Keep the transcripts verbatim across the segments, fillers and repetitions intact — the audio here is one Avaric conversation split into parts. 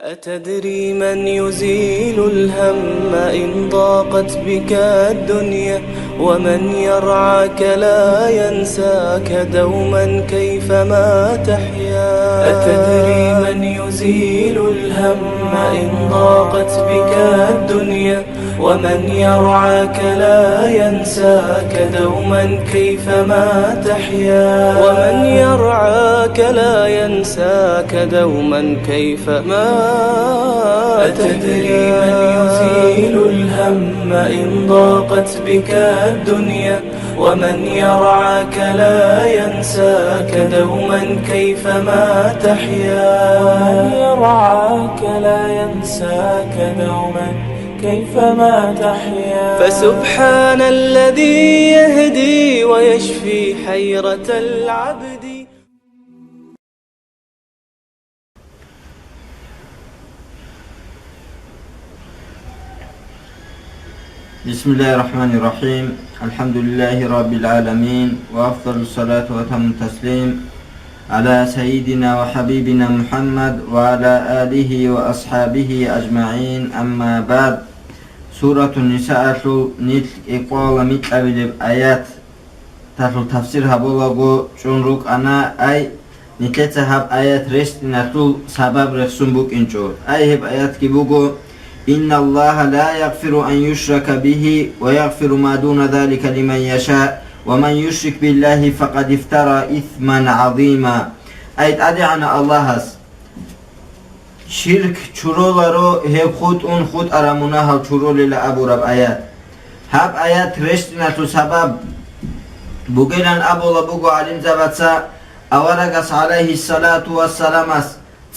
أتدري من يزيل الهم إن ضاقت بك الدنيا؟ ومن يرعاك لا ينساك دوما كيفما تحيا. أتدري من يزيل الهم إن ضاقت بك الدنيا؟ ومن يرعاك لا ينساك دوما كيفما تحيا. ومن يرعاك لا ينساك دوما كيفما. أتدري من يزيل الهم إن ضاقت بك الدنيا؟ ومن يرعاك لا ينساك دوما كيفما تحيا. ومن يرعاك لا ينساك دوما كيفما تحيا. فسبحان الذي يهدي ويشفي حيرة العبد. بسم الله الرحمن الرحيم. الحمد لله رب العالمين، وأفضل الصلاة وأتم التسليم على سيدنا وحبيبنا محمد وعلى آله وأصحابه أجمعين، أما بعد. سورة النساء лъул нилъ кӀикъоялда микьабилеб аят талъул тафсир гьабулаго чӀун рукӀана, ай, нилъеца гьаб аят рещтӀиналъул сабаб рехсун букӀинчӀо. Ай, гьеб аятги буго: «Инналлагьа ла ягъфиру ан юшрака бигьи ва ягъфиру ма дуна залика лиман яша, ва ман юшрик биллагьи факъад ифтара исман гӀазима». Ай, ТӀадегӀанав Аллагьас ширк чуроларо, гьеб хутӀун хутӀараб мунагьал чуролила абураб аят. Гьаб аят рещтӀиналъул сабаб бугилан абула буго гӀалимзабаца, аварагас, гӀалайгьиссалату вассаламас,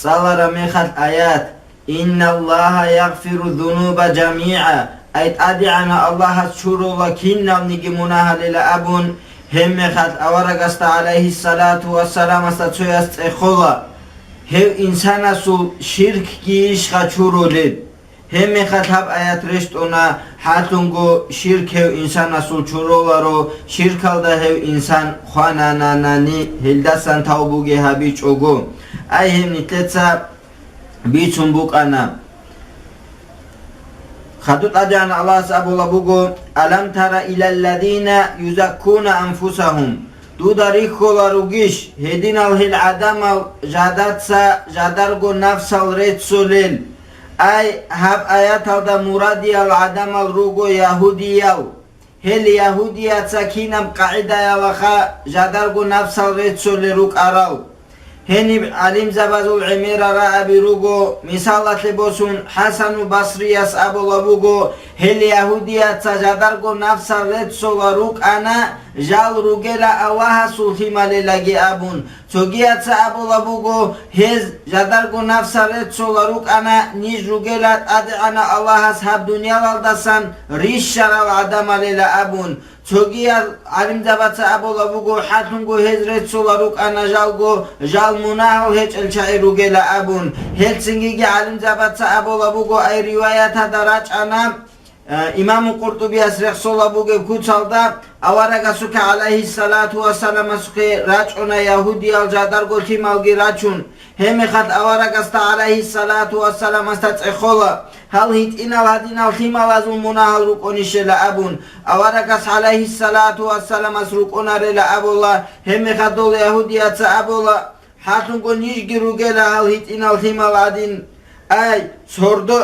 цӀалараб мехалъ аят: «Инналлагьа ягъфиру зунуба жамигӀа», ай, ТӀадегӀанав Аллагьас чурола киналниги мунагьалила абун, гьебмехалъ аварагасда, гӀалайгьиссалату вассаламасда, цояс цӀехола, гьев инсанасул ширкги ищха чурулеб? Гьебмехалъ гьаб аят рещтӀуна, хӀалъунго ширк гьев инсанасул чуроларо, ширкалда гьев инсан хванананани, гьелдасан тавбуги гьабичӀого. Ай, гьеб нилъеца бицун букӀана. Хадуб ТӀадегӀанав Аллагьас абула буго: «Алам тара илаллазина юзаккуна анфусагьум». Дуда рихьула ругищ гьединал гьел гӀадамал жадаца жадарго нафсал реццолел? Ай, гьаб аяталда мурадиял гӀадамал руго ягьудиял. Гьел ягьудияца кинаб къагӀидаялаха жадарго нафсал реццолел рукӀарал? Гьениб гӀалимзабазул гӀемерал рагӀаби руго, мисалалъе босун, ХӀасану Басрияс абула буго, гьел ягьудияца жадарго нафсал реццола рукӀана, жал ругела Аллагьасул лъималилаги абун. Цогияца абула буго, гьез жадарго нафсал реццола рукӀана, ниж ругела ТӀадегӀанав Аллагьас гьаб дуниялалдасан рищарал гӀадамалила абун. Цогиял гӀалимзабаца абула буго, хӀалъунго гьез реццола рукӀана жалго, жал мунагьал гьечӀел чагӀи ругела абун. Гьелцинги гӀалимзабаца абула буго, ай риваяталда рачӀана, э, имаму КъуртӀубияс рехсола бугеб куцалда, аварагасухъе, гӀалайгьиссалату вассаламасухъе, рачӀуна ягьудиял жадарго лъималги рачун. Гьебмехалъ аварагасда, гӀалайгьиссалату вассаламасда, цӀехола, гьал гьитӀинал гьадинал лъималазул мунагьал рукӀунищила абун. Аварагас, гӀалайгьиссалату вассаламас, рукӀунарила абула, гьебмехалъ дол ягьудияца абула, хӀалъунго нижги ругела гьал гьитӀинал лъимал гьадин. Ай, сордо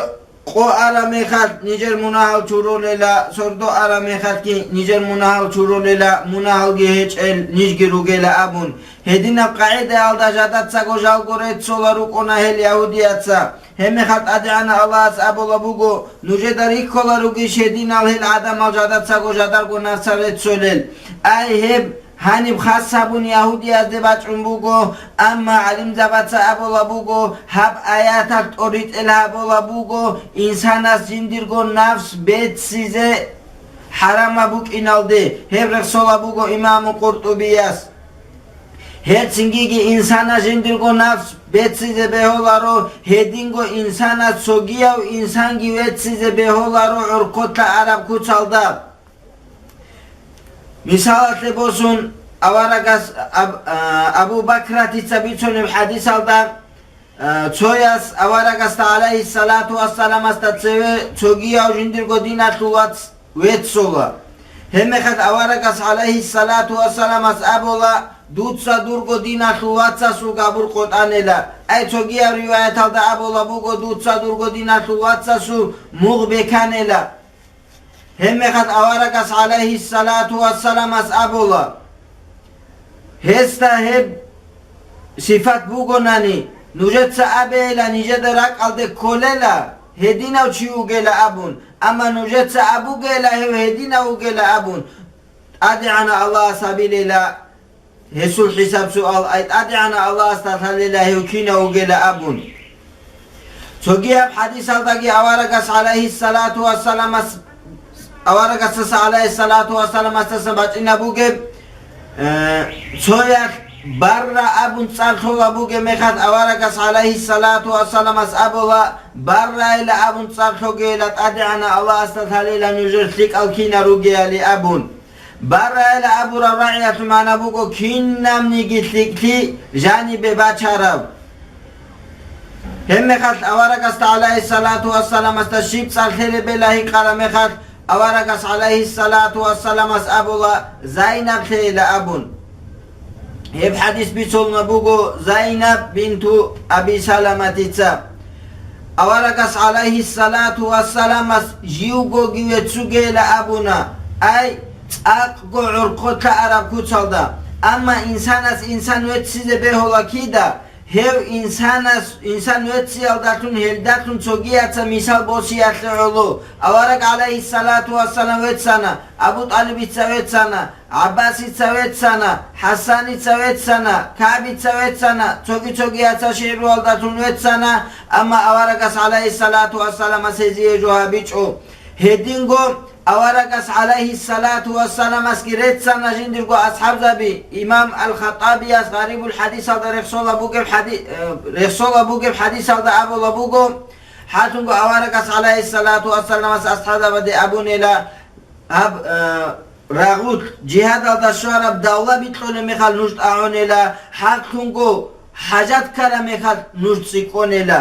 къо араб мехалъ нижер мунагьал чурулела, сордо араб мехалъги нижер мунагьал чурулела, мунагьалги гьечӀел нижги ругела абун. Гьединаб къагӀидаялда жадацаго жалго реццола рукӀуна гьел ягьудияца. Гьебмехалъ ТӀадегӀанав Аллагьас абула буго, нужеда рихьула ругищ гьединал гьел гӀадамал жадацаго жадарго нафсал реццолел? Ай, гьеб гьаниб хас гьабун ягьудиязде бачӀун буго, амма гӀалимзабаца абула буго, гьаб аяталъ тӀоритӀел гьабула буго инсанас жиндирго нафс беццизе хӀарамаб букӀиналде, гьеб рехсола буго имаму КъуртӀубияс. Гьелцинги инсанас жиндирго нафс беццизе бегьуларо, гьединго инсанас цогияв инсанги веццизе бегьуларо гӀурхъулъа араб куцалда. Мисалалъе босун, аварагас Аб-, а, Абу Бакратица бицунеб хӀадисалда, Э, цояс аварагасда, гӀалайгьиссалату вассаламасда, цеве цогияв жиндирго диналъул вац веццола. Гьебмехалъ аварагас, гӀалайгьиссалату вассаламас, абула: «Дуца дурго диналъул вацасул габур къотӀанила». Ай, цогияв риваяталда абула буго: «Дуца дурго диналъул вацасул мугъ беканила». Гьебмехалъ аварагас, гӀалайгьиссалату вассаламас, абула: «Гьесда гьеб сифат бугонани, нужеца абейила, нижеда ракӀалде кколела, гьединав чи вугела абун, амма нужеца абугейила, гьев гьединав вугела абун, ТӀадегӀанав Аллагьас гьабилейила гьесул хӀисаб-суал, ай, ТӀадегӀанав Аллагьасда лъалейила, гьев кинав вугела абун». Цогияб хӀадисалдаги аварагас, гӀалайгьиссалату вассаламас, аварагасдаса, гӀалайгьиссалату вассаламасдасан бачӀинаб бугеб, э, цоялъ Барра абун цӀар лъола бугеб мехалъ, аварагас, гӀалайгьиссалату вассаламас, абула: «Баррайила абун цӀар лъогейила, ТӀадегӀанав Аллагьасда лъалейила нужер лъикӀал кинар ругеяли», абун. Баррайила абураб рагӀиялъул магӀна буго кинабниги лъикӀлъи жанибе бачараб. Гьебмехалъ аварагасда, гӀалайгьиссалату вассаламасда, щиб цӀар лъелеб бела гьикъараб мехалъ, аварагас, гӀалайгьиссалату вассаламас, абула: «Зайнаб лъейила», абун. Гьеб хӀадис бицунеб буго Зайнаб бинту Аби Саламатица. Аварагас, гӀалайгьиссалату вассаламас, живгоги веццугейила абуна, ай, цӀакъго гӀорхъолъа араб куцалда. Амма инсанас инсан веццизе бегьула кида, гьев инсанас, инсан вецциялдалъун, гьелдалъун цогияца мисал босиялъе гӀоло. Авараг, гӀалайгьиссалату вассалам, веццана, Абу ТӀалибица веццана, ГӀаббасица веццана, ХӀасаница веццана, КагӀбица веццана, цоги-цогияца шигӀруялдалъун веццана, амма аварагас, гӀалайгьиссалату вассаламас, гьезие жо гьабичӀо. Гьединго аварагас, гӀалайгьиссалату вассаламасги, реццана жиндирго асхӀабзаби. Имам Ал-ХаттӀабияс Гъарибул хӀадисалда рехсола бугеб хӀади-, э, рехсола бугеб хӀадисалда абула буго, гьалъунго аварагас, гӀалайгьиссалату вассаламас, асхӀабзабаде абунила: «Гьаб, э, рагъулъ, жигьадалда щвараб давла бикьулеб мехалъ нуж тӀагӀунела, гьалъунго хӀажат ккараб мехалъ нуж цӀикӀкӀунела».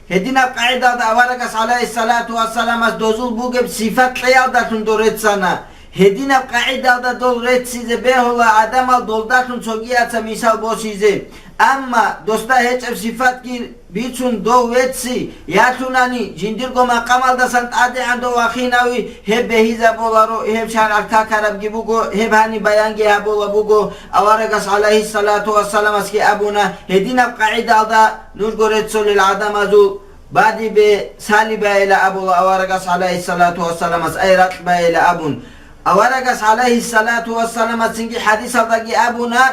Гьединаб къагӀидалда аварагас, гӀалайгьиссалату вассаламас, дозул бугеб сифат кьеялдалъун дол реццана. Гьединаб къагӀидалда дол реццизе бегьула гӀадамал долдалъун цогияца мисал босизе. Амма досда гьечӀеб сифатги бицун дов вецци, ялъунани, жиндирго макъамалдасан тӀадегӀан дов вахинави, гьеб бегьизабуларо, гьеб шаргӀалъ какарабги буго, гьеб гьаниб баянги гьабула буго. Аварагас, гӀалайгьиссалату вассаламасги, абуна, гьединаб къагӀидалда нужго реццолел гӀадамазул бадибе салибайила абула аварагас, гӀалайгьиссалату вассаламас, ай, ракь байила абун. Аварагас, гӀалайгьиссалату вассаламас, цинги хӀадисалдаги абуна,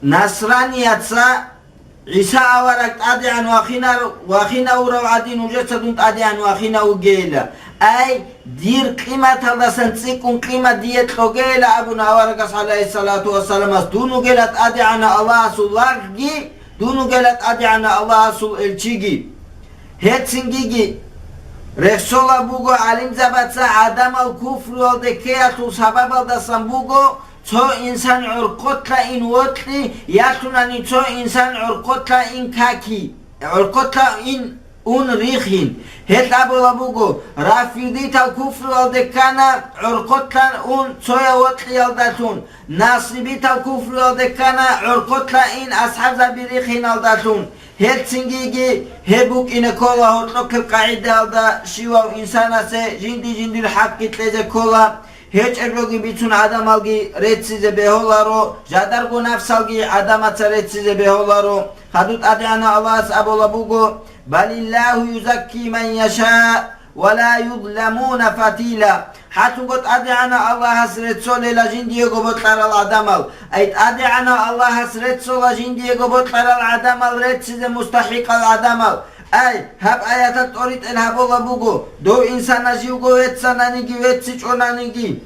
насранияца ГӀиса авараг тӀадегӀан вахинар-, вахинавурав гӀадин, нужеца дун тӀадегӀан вахинав вугейила. Ай, дир къиматалдасан цӀикӀкӀун къимат дие кьогейила абуна аварагас, гӀалайгьиссалату вассаламас, дун вугела тӀадегӀанав Аллагьасул лагъги, дун вугела тӀадегӀанав Аллагьасул элчиги. Гьецинги рехсола буго, гӀалимзабаца гӀадамал куфруялде ккеялъул сабабалдасан буго, цо инсан гӀорхъолъа ин вокьи, ялъунани цо инсан гӀорхъолъа ин каки, гӀорхъолъа ин ун рихин. Гьел абула буго, рафидитал куфруялде ккана гӀорхъолъа ун цояв вокьиялдалъун, насибитал куфруялде ккана гӀорхъолъа ин асхӀабзаби рихиналдалъун. Гьелцинги гьеб букӀине ккола гьоркьохъеб къагӀидаялда, щивав инсанасе жинди-жиндир хӀакъги кьезе ккола. ГьечӀеб жоги бицун гӀадамалги реццизе бегьуларо, жадарго нафсалги гӀадамаца реццизе бегьуларо. Хадуб ТӀадегӀанав Аллагьас абула буго: «Балиллагьу юзакки ман яша, ва ла юзламуна фатила». Гьалъунго ТӀадегӀанав Аллагьас реццолела жиндиего бокьарал гӀадамал. Ай, ТӀадегӀанав Аллагьас реццола жиндиего бокьарал гӀадамал реццизе мустахӀикъал гӀадамал. Ай, гьаб аяталъ тӀоритӀел гьабула буго, дов инсанас живго веццананиги веццичӀонаниги,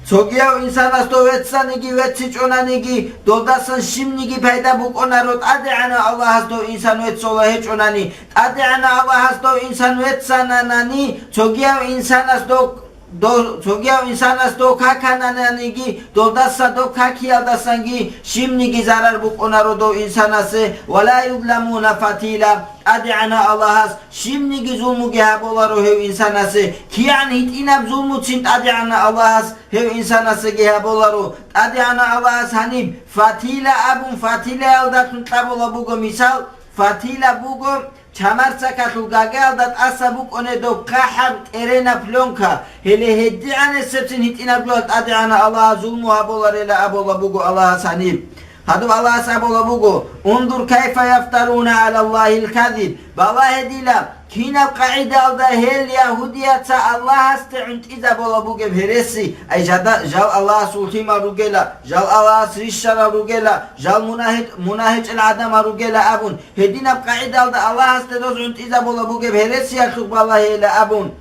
цогияв инсанас дов веццаниги веццичӀонаниги, долдасан щибниги пайда букӀунаро ТӀадегӀанав Аллагьас дов инсан веццола гьечӀонани. ТӀадегӀанав Аллагьас дов инсан веццананани, цогияв инсанас дов Дов цогияв инсанас дов какананиги, долдаса дов какиялдасанги щибниги зарар букӀунаро дов инсанасе, ва ла юзламуна фатила, ТӀадегӀанав Аллагьас щибниги зулмуги гьаболаро гьев инсанасе, кигӀан гьитӀинаб зулмуцин ТӀадегӀанав Аллагьас гьев инсанасеги гьаболаро. ТӀадегӀанав Аллагьас гьаниб фатила абун, фатилаялдалъун кьабула буго мисал, фатила буго, чамарцакалъул гагиялда тӀаса букӀунедав хъахӀаб кӀеренаб плёнка, гьеле гьедигӀанасебцин гьитӀинаб жоялъ ТӀадегӀанав Аллагьас зулму гьаболарила абула буго Аллагьас гьаниб. Гьадуб Аллагьас абула буго: «Унзур кайфа яфтаруна гӀала Аллагьил казиб». Балагье дила, кинаб къагӀидаялда гьел ягьудияца Аллагьасде гӀунтӀизабула бугеб гьереси, ай жада-, жал Аллагьасул лъимал ругела, жал Аллагьас рищарал ругела, жал мунагьи-, мунагьичӀел гӀадамал ругела абун, гьединаб къагӀидалда Аллагьасде доз гӀунтӀизабула бугеб гьересиялъухъ балагьейила абун.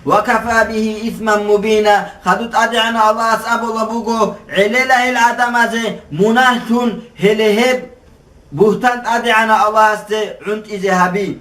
«Ва кафа бихи исман мубина», хадуб ТӀадегӀанав Аллагьас абула буго, гӀелела гьел гӀадамазе мунагьлъун гьеле гьеб бугьтан ТӀадегӀанав Аллагьасде гӀунтӀизе гьаби.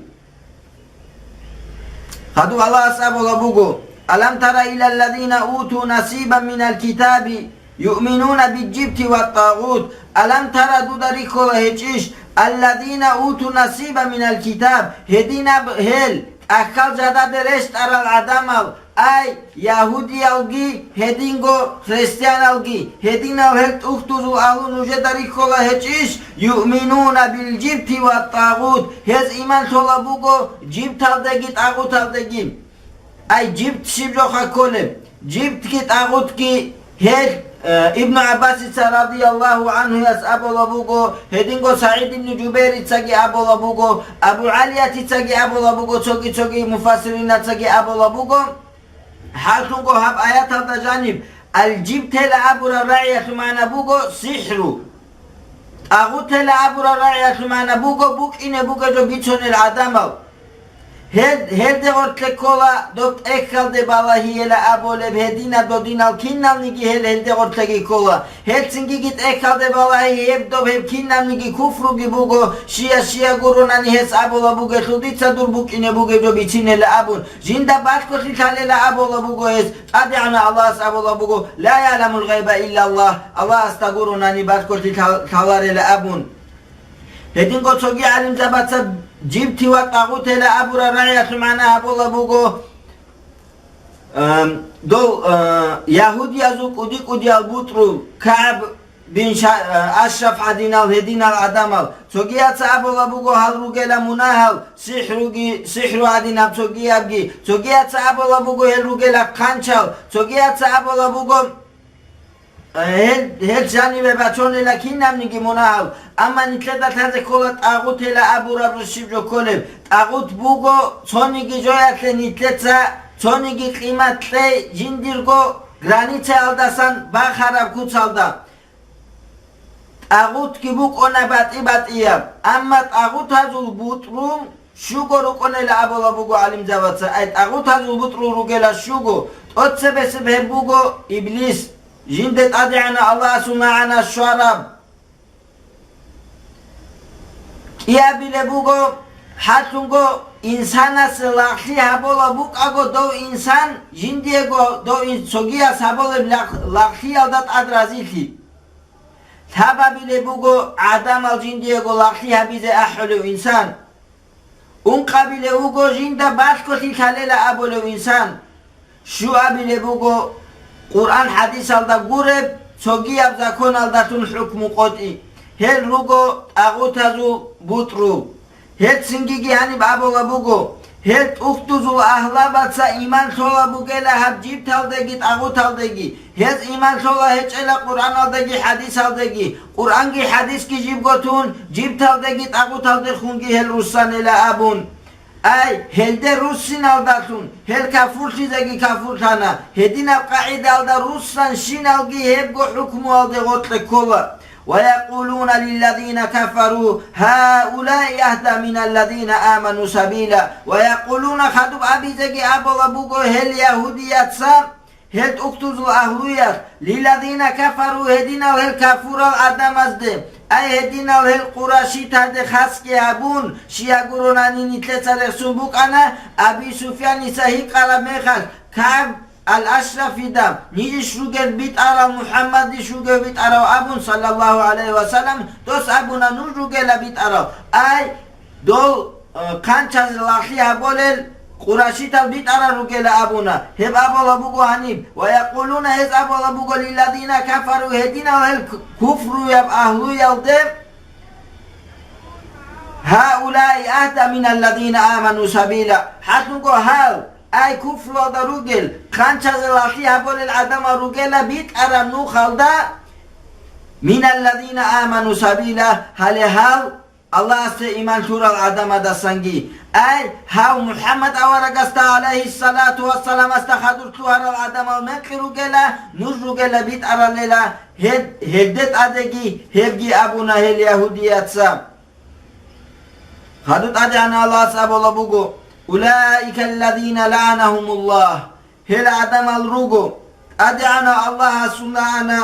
Хадуб Аллагьас абула буго: «Алам тара ила аллазина уту насибан минал китаби юъминуна биджибти ва тагъут». Алам тара, дуда рихьула гьечӀищ, аллазина уту насиба минал китаб, гьединаб гьел, тӀахьал жададе рещтӀарал гӀадамал, ай, ягьудиялги, гьединго христианалги, гьединал гьел тӀухьдузул агьлу нужеда рихьула гьечӀищ, юъминуна биджибти ва тагъут, гьез иман лъола буго жибталдеги тагъуталдеги. Ай, жибт щиб жоха кколеб? Жибтги тӀагъутги гьел, э, Ибну ГӀаббасица радияллагьу гӀанхуяс абула буго, гьединго СагӀид ибн Жубайрицаги абула буго, Абу ГӀалиятицаги абула буго, цоги-цоги муфассиринацаги абула буго. ХӀакълъунго гьаб аяталда жаниб, алжибтела абураб рагӀиялъул магӀна буго сихӀру. ТӀагъутела абураб рагӀиялъул магӀна буго букӀине бугеб жо бицунел гӀадамал. Гьел, гьелде гъоркье ккола доб тӀехьалде балагьиела абулеб гьединаб додинал киналниги гьел гьелде гъоркьеги ккола. Гьелцинги тӀехьалде балагьи гьеб доб гьеб киналниги куфруги буго, щия-щия гуронани гьес абула бугелъул дица дур букӀине бугеб жо бицинела абун, жинда балъголъи лъалела абула буго гьес. ТӀадегӀанав Аллагьас абула буго: «Ла яъламул гъайба иллаллагь», Аллагьасда гуронани балъголъи лъал-, лъаларела абун. Гьединго цоги гӀалимзабаца жибти ва тӀагъутела абураб рагӀиялъул магӀна гьабула буго, эм, дол, э, ягьудиязул кӀуди-кӀудиял бутӀрул, КагӀб бин Ша-, э, Ашраф гӀадинал гьединал гӀадамал. Цогияца абула буго гьал ругела мунагьал, сихӀруги, сихӀру гӀадинаб цогиябги. Цогияца абула буго гьел ругела хъанчал. Цогияца абула буго, э, гьел, гьел жаниве бачунела кинабниги мунагьал. Амма нилъеда лъазе ккола тӀагъутела абураб жо щиб жо кколеб. ТӀагъут буго цониги жоялъе нилъеца цониги къимат кьей жиндирго границаялдасан бахараб куцалда. ТӀагъутги букӀуна батӀи-батӀияб, амма тӀагъутазул бутӀрул щуго рукӀунела абула буго гӀалимзабаца. Ай, тӀагъутазул бутӀрул ругела щуго, тӀоцебесеб гьеб буго иблис, жинде ТӀадегӀанав Аллагьасул нагӀана щвараб. КӀиабилеб буго, хӀакълъунго, инсанасе лагълъи гьабула букӀаго дов инсан, жиндиего дов ин-, цогияс гьабулеб лагъ-, лагълъиялда тӀад разилъи. Лъабабилеб буго гӀадамал жиндиего лагълъи гьабизе ахӀулев инсан. Ункъабилев вуго жинда балъголъи лъалела абулев инсан. Щуабилеб буго Къуръан-хӀадисалда гуреб цогияб законалдалъун хӀукму къотӀи. Гьел руго тӀагъутазул бутӀрул. Гьел цинги гьаниб абула буго, гьел тӀухьдузул агьлабаца иман лъола бугела гьаб жибталдеги тӀагъуталдеги. Гьез иман лъола гьечӀела Къуръаналдаги хӀадисалдаги, Къуръанги хӀадисги жибго тун, жибталдеги тӀагъуталдехунги гьел руссанила абун. Ай, гьелде руссиналдалъун гьел кафурлъизеги кафурлъана, гьединаб къагӀидалда руссанщиналги гьебго хӀукмуялде гъоркье ккола. «Ва якъулуна лиллазина кафару, гьаулаи агьда миналлазина аману сабила». «Ва якъулуна», хадуб абизеги абула буго гьел ягьудияца, гьел тӀухьдузул агьлуялъ, «лиллазина кафару», гьединал гьел кафурал гӀадамазде, ай, гьединал гьел къурайшитазде хасги гьабун, щия гуронани нилъеца рехсун букӀана, Аби Суфьяница гьикъараб мехалъ, КагӀб Ал-Ашрафида, нижищ ругел битӀарал, МухӀаммадищ ругев битӀарав абун, саллаллагьу гӀалайгьи ва саллам, дос абуна, нуж ругела битӀарал. Ай, дол, э, хъанчазе лагълъи гьаболел къурайшитал битӀарал ругела абуна. Гьеб абула буго гьаниб. Ва якъулуна, гьез абула буго, лилладина кафару, гьединал гьел ку-, куфруяб агьлуялде, гьаулаи агьда миналладина аману сабила. Гьалъунго гьал, ай куфруялда ругел, хъанчазе лагълъи гьаболел гӀадамал ругела битӀараб нухалда, миналладина аману сабила, гьале гьал Аллагьасде иман лъурал гӀадамадасанги. Ай, гьав МухӀаммад аварагасда, гӀалайгьиссалату вассаламасда хадур лъугьарал гӀадамал мекъи ругела, нуж ругела битӀаралела, гьед-, гьелде тӀадеги, гьебги абуна гьел ягьудияца. Хадуб ТӀадегӀанав Аллагьас абула буго, улаика алладина лаанагьумуллагь. Гьел гӀадамал руго, ТӀадегӀанав Аллагьасул нагӀана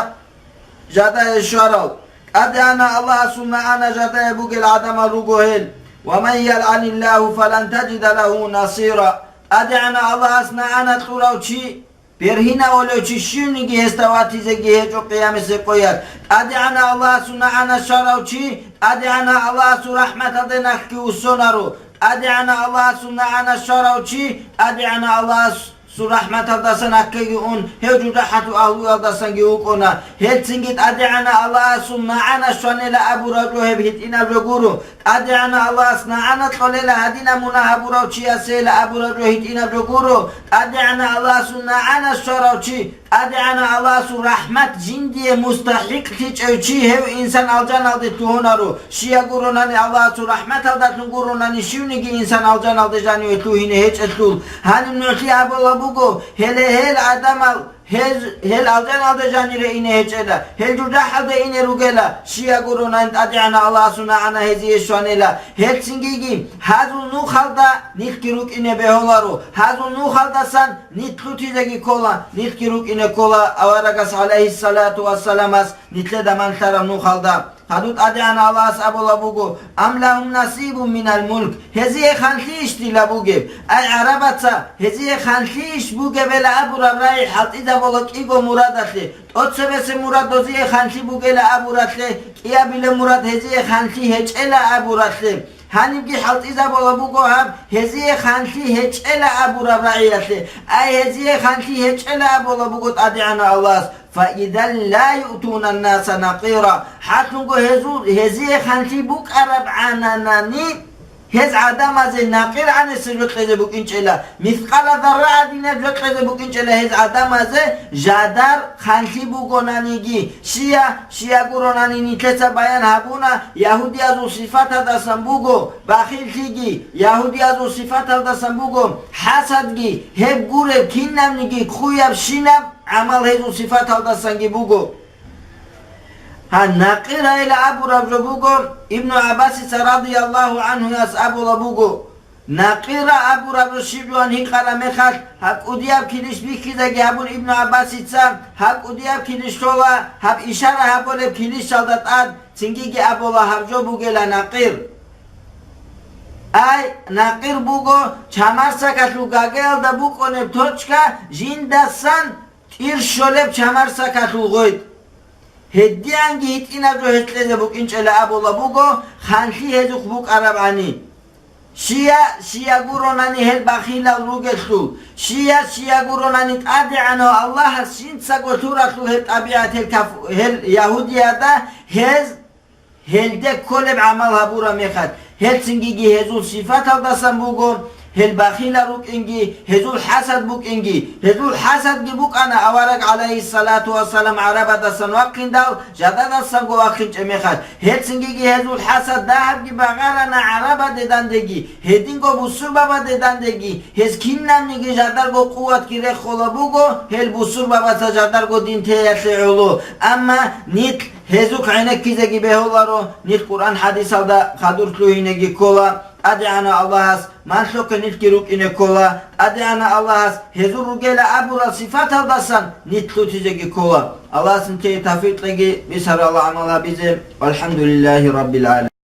жадае щварал, ТӀадегӀанав Аллагьасул нагӀана жадае бугел гӀадамал руго гьел. Ва ман ялъаниллагьу фалан таджида лагьу насира. ТӀадегӀанав Аллагьас нагӀана кьурав чи, бергьинавулев чи щивниги гьесда ватизеги гьечӀо къиямасеб къоялъ. ТӀадегӀанав Аллагьасул нагӀана щварав чи, ТӀадегӀанав Аллагьасул рахӀматалде нахъги вуссунаро. ТӀадегӀанав Аллагьасул нагӀана щварав чи, ТӀадегӀанав Аллагьас цо рахӀматалдасан гьаккеги ун, гьев жужахӀалъул агьлуялдасанги вукӀуна. Гьелцинги ТӀадегӀанав Аллагьасул нагӀана щванила абураб жо гьеб гьитӀинаб жо гуро. ТӀадегӀанав Аллагьас нагӀана кьолела гьадинаб мунагь гьабурав чиясейила абураб жо гьитӀинаб жо гуро. ТӀадегӀанав Аллагьасул нагӀана щварав чи, ТӀадегӀанав Аллагьасул рахӀмат жиндие мустахӀикълъичӀев чи гьев инсан алжаналде лъугьунаро. Щияг гуронани Аллагьасул рахӀматалдалъун гуронани щивниги инсан алжаналде жаниве лъугьине гьечӀелъул. Гьаниб нугӀлъи абула буго, гьеле гьел гӀадамал, гьез-, гьел алжаналде жанире ине гьечӀела, гьел жужахӀалде ине ругела, щияг гуронани ТӀадегӀанав Аллагьасул нагӀана гьезие щванила. Гьелцингиги гьазул нухалда нилъги рукӀине бегьуларо, гьазул нухалдасан нилъ лъутизеги ккола, нилъги рукӀине ккола аварагас, гӀалайгьиссалату вассаламас, нилъеда малъараб нухалда. Хадуб ТӀадегӀанав Аллагьас абула буго, ам лагьум насибун минал мулк, гьезие ханлъийищ дила бугеб? Ай, гӀарабаца, гьезие ханлъийищ бугебила абураб рагӀи хӀалтӀизабула кӀиго мурадалъе, тӀоцебесеб мурад дозие ханлъи бугела абуралъе, кӀиабилеб мурад гьезие ханлъи гьечӀела абуралъе. Гьанибги хӀалтӀизабула буго гьаб, гьезие ханлъи гьечӀела абураб рагӀиялъе. Ай, гьезие ханлъи гьечӀела абула буго ТӀадегӀанав Аллагьас. Фаизан ла юътуна ннаса накъира. Гьалъунго гьезул, гьезие ханлъи букӀараб гӀананани, гьез гӀадамазе накъир гӀанасеб жо кьезе букӀинчӀела, мискъала зарра гӀадинаб жо кьезе букӀинчӀела гьез гӀадамазе жадар ханлъи бугонаниги. Щия, щия гуронани нилъеца баян гьабуна, ягьудиязул сифаталдасан буго, бахиллъиги, ягьудиязул сифаталдасан буго, хӀасадги, гьеб гуреб кинабниги хъуябщинаб гӀамал гьезул сифаталдасанги буго. Гьа, накъирайила абураб жо буго, Ибну ГӀаббасица радияллагьу гӀанхуяс абула буго, накъира абураб жо щиб жуан гьикъараб мехалъ, гьаб кӀудияб килищ бихьизеги гьабун Ибну ГӀаббасица, гьаб кӀудияб килищ лъола, гьаб ишара гьабулеб килищалда тӀад, цингиги абула гьаб жо бугела накъир. Ай, накъир буго чамарсакалъул гагиялда букӀунеб точка, жиндасан тӀир щолеб чамарсакалъул гъветӀ. Гьединги гьитӀинаб жо гьез кьезе букӀинчӀела абула буго, ханлъи гьезухъ букӀараб гӀани. Щия, щия гуронани гьел бахилал ругелъул, щия, щия гуронани ТӀадегӀанав Аллагьас жинцаго лъуралъул гьел тӀабигӀат гьел каф-, гьел ягьудияда гьез Гьелде кколеб гӀамал гьабураб мехалъ, гьелцинги гьезул сифаталдасан буго, гьел бахилал рукӀинги, гьезул хӀасад букӀинги. Гьезул хӀасадги букӀана авараг, гӀалайгьиссалату вассалам, гӀарабадасан вахъиндал, жададасанго вахъинчӀеб мехалъ. Гьелцинги гьезул хӀасад дагьабги багъарана гӀарабаде дандеги, гьединго бусурбабаде дандеги, гьез кинабниги жадарго къуватги рехула буго, гьел бусурбабаца жадарго дин теялъе гӀоло. Амма нилъ Гьезухъ гӀенеккизеги бегьуларо, нилъ Къуръан-хӀадисалда хадур лъугьинеги ккола, ТӀадегӀанав Аллагьас малъухъе нилъги рукӀине ккола, ТӀадегӀанав Аллагьас гьезул ругела абурал сифаталдасан нилъ лъутизеги ккола. Аллагьас нилъее тавфикъ кьеги, бисарал гӀамал гьабизе. ВалхӀамдулиллагьи раббил гӀаламин.